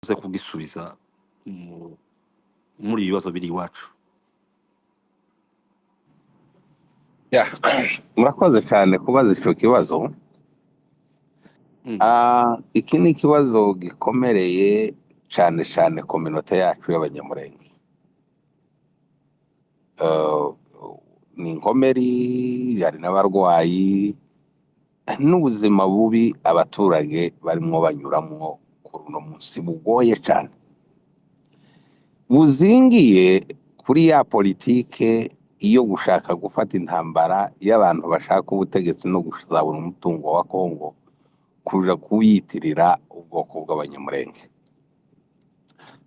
Kugisubiza muri ibi bibazo biri iwacu. Ya, murakoze cyane kubaza icyo kibazo. Iki ni ikibazo gikomereye cyane cyane communauté yacu y'Abanyamurenge. Ni inkomeri, hari n'abarwayi n'ubuzima bubi abaturage barimo banyuramwo kuri uno munsi bugoye cyane, buzingiye kuri ya politike yo gushaka gufata intambara y'abantu bashaka ubutegetsi no kuzabona umutungo wa Kongo, kuja kuwiyitirira ubwoko bw'Abanyamurenge.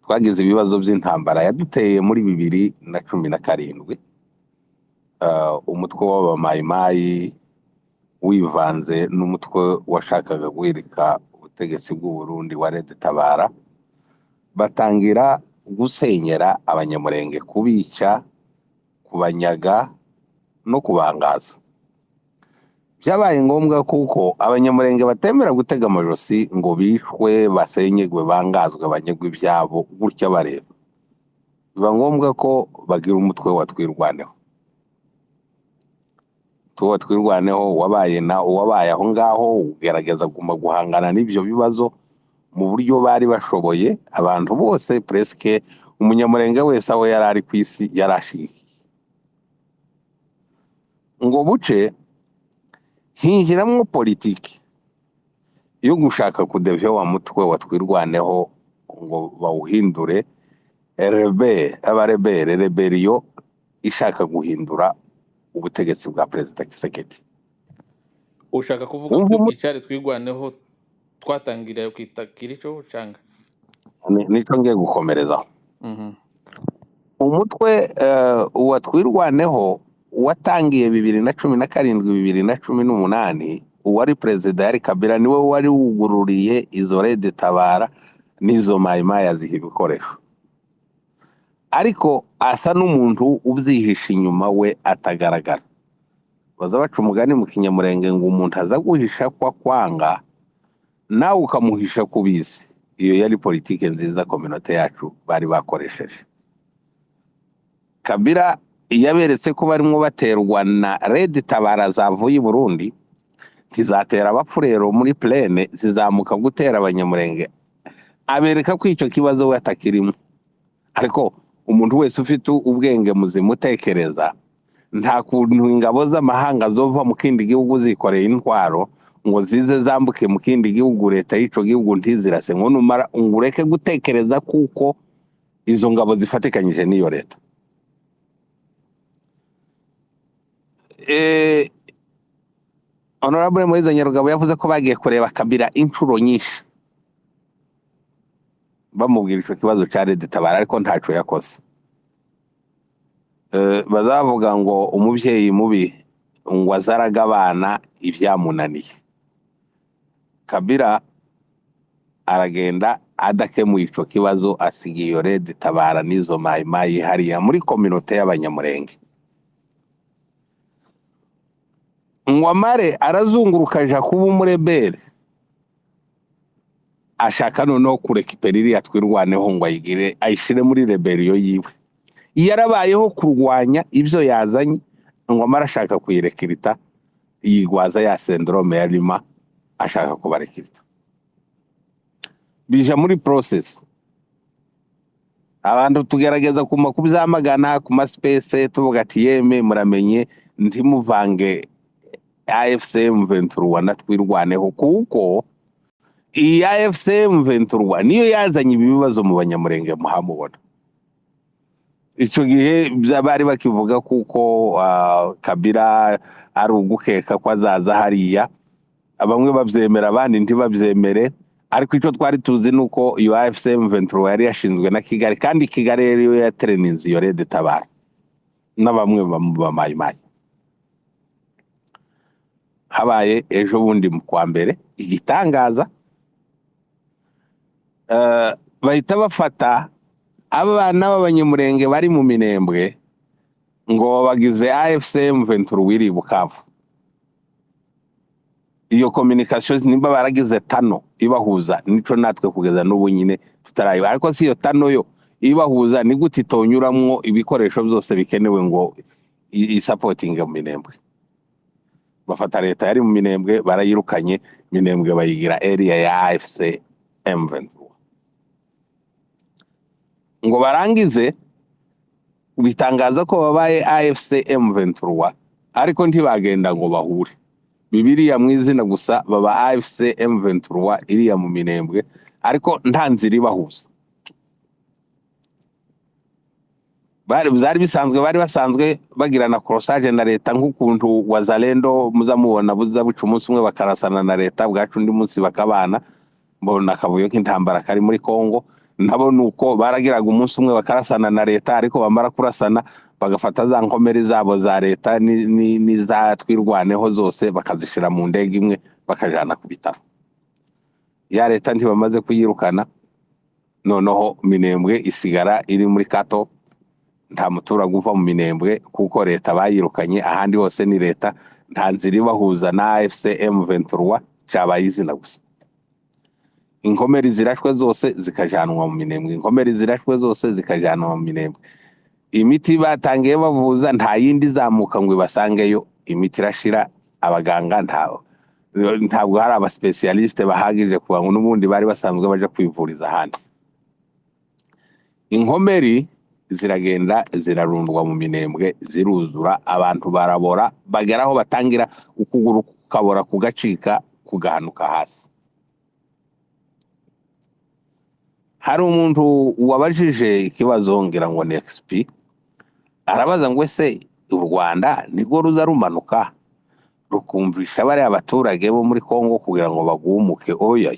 Twagize ibibazo by'intambara yaduteye muri 2017, umutwe w'Abamayimayi wivanze n'umutwe washakaga guhirika ubutegetsi bw'u Burundi wa Red Tabara, batangira gusenyera Abanyamurenge, kubica, kubanyaga no kubangaza. Byabaye ngombwa kuko Abanyamurenge batemera gutega amajosi ngo bishwe, basenyegwe, bangazwe, banyagwe ibyabo gutya bareba. Biba ngombwa ko bagira umutwe wa Twirwaneho. Umutwe wa Twirwaneho wabaye na wabaye aho ngaho ugerageza guma guhangana n'ibyo bibazo mu buryo bari bashoboye. Abantu bose, presque Umunyamurenge wese aho yari ari ku isi, yarashikiye ngo buce hinjiramwo politiki yo gushaka kudevya wa mutwe wa Twirwaneho ngo bawuhindure rebelle, abarebere, rébellion ishaka guhindura ubutegetsi bwa Perezida Tshisekedi. Ushaka kuvuga Wumva ko umutwe icari Twirwaneho twatangiriye kwita kirico canga? Nico ngiye gukomerezaho. Umutwe wa Twirwaneho watangiye 2017, 2018. Uwari perezida yari Kabila, niwe wari wugururiye izo Red Tabara n'izo Mayimayi, aziha ibikoresho, ariko asa n'umuntu ubyihishe inyuma, we atagaragara. Baza baca umugani mu Kinyamurenge ngo umuntu aza guhisha kwa kwanga, nawe ukamuhisha kubizi. Iyo yari politike nziza communauté yacu bari bakoresheje. Kabila yaberetse ko barimo baterwa na Red Tabara zavuye i Burundi, ntizatera Abapfurero muri plaine, zizamuka gutera Abanyamurenge. Abereka ko icyo kibazo we atakirimo. Ariko umuntu wese ufite ubwenge muzima utekereza, nta kuntu ingabo z'amahanga zova mu kindi gihugu zikoreye intwaro ngo zize zambuke mu kindi gihugu, leta y'ico gihugu ntizirase, ngo numara ngo ureke gutekereza kuko izo ngabo zifatikanyije n'iyo leta. Honorable Moise Nyarugabo yavuze ko bagiye kureba Kabila inshuro nyinshi bamubwira ico kibazo ca Red Tabara, ariko ntaco yakoze. Bazavuga ngo umuvyeyi mubi ngo azaraga abana ivyamunaniye. Kabila aragenda adakemuye ico kibazo, asiga iyo Red Tabara n'izo Mayimayi hariya muri communauté y'Abanyamurenge. Ngo amare arazunguruka, aja kuba umurebere, ashaka noneho kurekipera iriya Twirwaneho ngo ayigire, ayishire muri rébellion yiwe. Yarabayeho kurwanya ibyo yazanye, ngo amara ashaka kuyirekirita, yigwaza ya syndrome ya Lima, ashaka kubarekirita, bija muri process. Abantu tugerageza kuma kubyamagana ku ma space, tuvuga ati: "Yeme, muramenye ntimuvange AFC M23 na Twirwaneho, kuko iyi AFC M23 niyo yazanye ibi bibazo mu Banyamurenge." Muhamubona icyo gihe bari bakivuga kuko Kabila ari ugukeka ko azaza hariya, bamwe babyemera, abandi ntibabyemere. Ariko icyo twari tuzi ni uko iyo AFC M23 yari yashinzwe na Kigali, kandi Kigali yari yatereninze iyo Red Tabara na bamwe bamayimayi. Habaye ejo bundi mu kwa mbere igitangaza, bahita bafata abana b'Abanyamurenge bari mu Minembwe ngo babagize AFC M23 wiri Bukavu. Iyo communication nimba baragize tano ibahuza, nico natwe kugeza n'ubu nyine tutarayiba. Ariko si iyo tunnel yo ibahuza, ni gute itonyuramwo ibikoresho byose bikenewe ngo isapotinge mu Minembwe? Bafata leta yari mu Minembwe, barayirukanye, Minembwe bayigira area ya AFC M23. Ngo barangize bitangaza ko babaye AFC M23, ariko ntibagenda ngo bahure bibiriya mu izina gusa. Baba AFC M23 iriya mu Minembwe, ariko nta nzira ibahuza. Bari bisanzwe, bari basanzwe bagirana crossage na leta, nk'ukuntu Wazalendo muza mubona buza buca umunsi umwe bakarasana na leta, bwacu undi munsi bakabana. Mbona akavuyo k'intambara kari muri Kongo, nabo nuko baragiraga umunsi umwe bakarasana na leta, ariko bamara kurasana bagafata za nkomere zabo za leta n'iza Twirwaneho zose, bakazishira mu ndege imwe, bakajana ku bitaro. Ya leta ntibamaze kuyirukana, noneho Minembwe isigara iri muri kato, nta muturage uva mu Minembwe kuko leta bayirukanye. Ahandi hose ni leta, nta nzira ibahuza na AFC M23, cyabaye izina gusa. Inkomeri zirashwe zose zikajanwa mu Minembwe, inkomeri zirashwe zose zikajanwa mu Minembwe. Imiti batangiye bavuza, nta yindi izamuka ngo ibasangeyo, imiti irashira. Abaganga ntabwo hari abaspécialistes bahagije kugira ngo n'ubundi bari basanzwe baja kwivuriza ahandi. Inkomeri ziragenda zirarundwa mu Minembwe, ziruzura, abantu barabora, bagera aho batangira ukuguru kukabora, kugacika, kugahanuka hasi. Hari umuntu wabajije ikibazo, ngira ngo ni XP, arabaza ngo: "Ese u Rwanda nirwo ruza rumanuka rukumvisha bariya abaturage bo muri Kongo kugira ngo bagumuke?" Oya,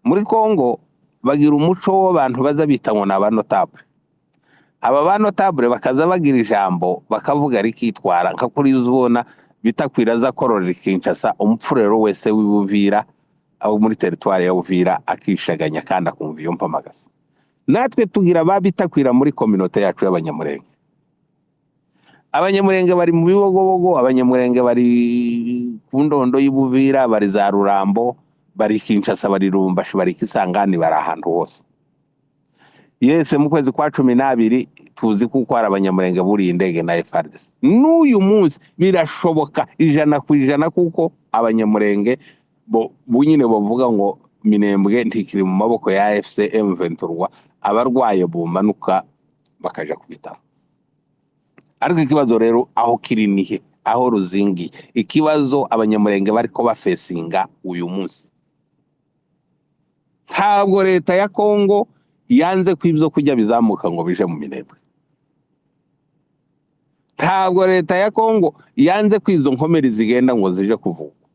muri Kongo bagira umuco w'abantu baza bita ngo ni abanotables. Aba banotables bakaza bagira ijambo, bakavuga rikitwara, nka kuri ubona Bitakwira aza kororera Kinshasa, umupfurero wese w'Ibuvira, abo muri territoire ya Uvira, akishaganya kandi akumva iyo mpamagaza. Natwe tugira ba Bitakwira muri communauté yacu y'Abanyamurenge. Abanyamurenge bari mu Bibogobogo, Abanyamurenge bari ku Ndondo y'Ubuvira, bari za Rurambo, bari Kinshasa, bari Lubumbashi, bari Kisangani, bari ahantu hose. Yese mu kwezi kwa 12 tuzi kuko hari Abanyamurenge buriye indege na FARDC. N'uyu munsi birashoboka 100% kuko Abanyamurenge bo nyine bavuga ngo Minembwe ntikiri mu maboko ya AFC M23, abarwaye bumanuka bakaja ku bitaro. Ariko ikibazo rero aho kiri nihe, aho ruzingiye, ikibazo Abanyamurenge bariko bafesinga uyu munsi, ntabwo leta ya Kongo yanze ko ibyo kurya bizamuka ngo bije mu Minembwe, ntabwo leta ya Kongo yanze ko izo nkomeri zigenda ngo zije kuvugwa,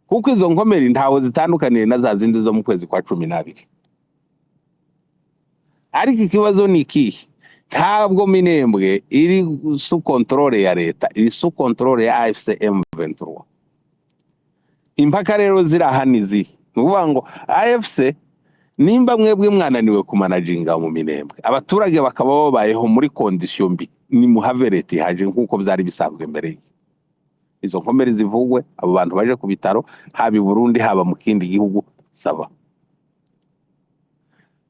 kuko izo nkomeri ntaho zitandukaniye na za zindi zo mu kwezi kwa 12. Ariko ikibazo ni ikihe? Ntabwo Minembwe iri sous contrôle ya leta, iri sous contrôle ya AFC M23. Impaka rero ziri aha ni izihe? Ni ukuvuga ngo AFC, nimba mwebwe mwananiwe kumanaginga mu Minembwe, abaturage bakaba babayeho muri condition mbi, nimuhave, leta ihaje nk'uko byari bisanzwe mbere ye, izo nkomeri zivugwe, abo bantu baje ku bitaro, haba i Burundi, haba mu kindi gihugu, ça va.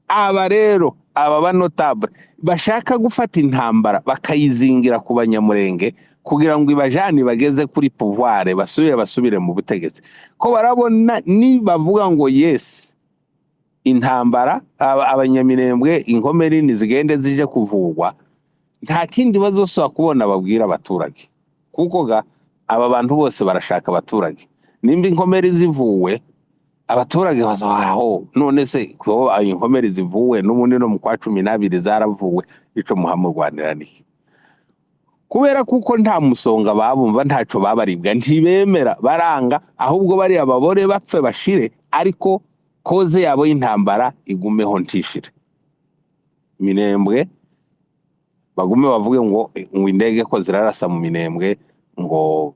Aba rero, aba banotables bashaka gufata intambara bakayizingira ku Banyamurenge kugira ngo ibajane bageze kuri pouvoir, basubire mu butegetsi, ko barabona nibavuga ngo yes, intambara, Abanyaminembwe inkomeri nizigende zije kuvugwa, nta kindi bazosaba kubona babwira abaturage, kuko ga aba bantu bose barashaka abaturage. Nimba inkomeri zivuwe, abaturage bazaho: "None se ko inkomeri zivuwe, n'ubundi no mu kwa 12 zaravuwe, ico muhamurwanira ni?" Kubera kuko nta musonga babumva, ntaco babaribwa, ntibemera, baranga. Ahubwo bariya babore, bapfe, bashire, ariko cause yabo y'intambara igumeho, ntishire. Minembwe bagume bavuge ngo indege ko zirarasa mu Minembwe, ngo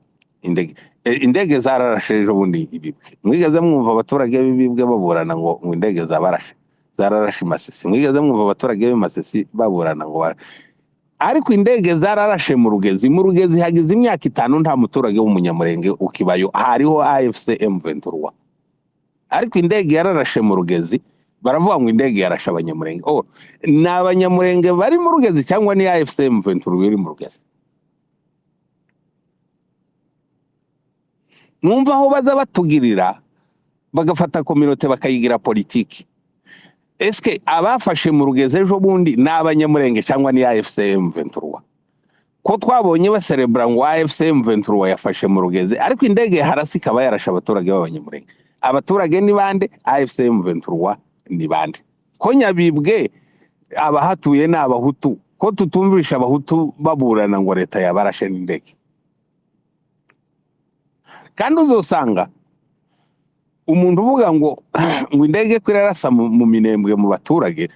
indege zararashe ejo bundi Ibibwe. Mwigeze mwumva abaturage b'Ibibwe baburana ngo indege zabarashe? Zararashe i Masisi. Mwigeze mwumva abaturage b'i Masisi baburana ngo ariko indege zararashe mu Rugezi? Mu Rugezi hagize imyaka 5 nta muturage w'Umunyamurenge ukibayo, hariho AFC M23. Ariko indege yararashe mu Rugezi, baravuga ngo indege yarashe Abanyamurenge. Oh, ni Abanyamurenge bari mu Rugezi cyangwa ni AFC M23 iri mu Rugezi? Mwumva aho baza batugirira, bagafata communauté bakayigira politiki. Eske abafashe mu Rugezi ejo bundi ni Abanyamurenge cyangwa ni AFC M23? Ko twabonye baserebura ngo AFC M23 yafashe mu Rugezi, ariko indege harasi ikaba yarashe abaturage b'Abanyamurenge. Abaturage ni bande? AFC M23 ni bande? Ko Nyabibwe abahatuye ni Abahutu, ko tutumvisha Abahutu baburana ngo leta yabarashe n'indege? Kandi uzosanga umuntu uvuga ngo indege ko irarasa mu Minembwe mu baturage,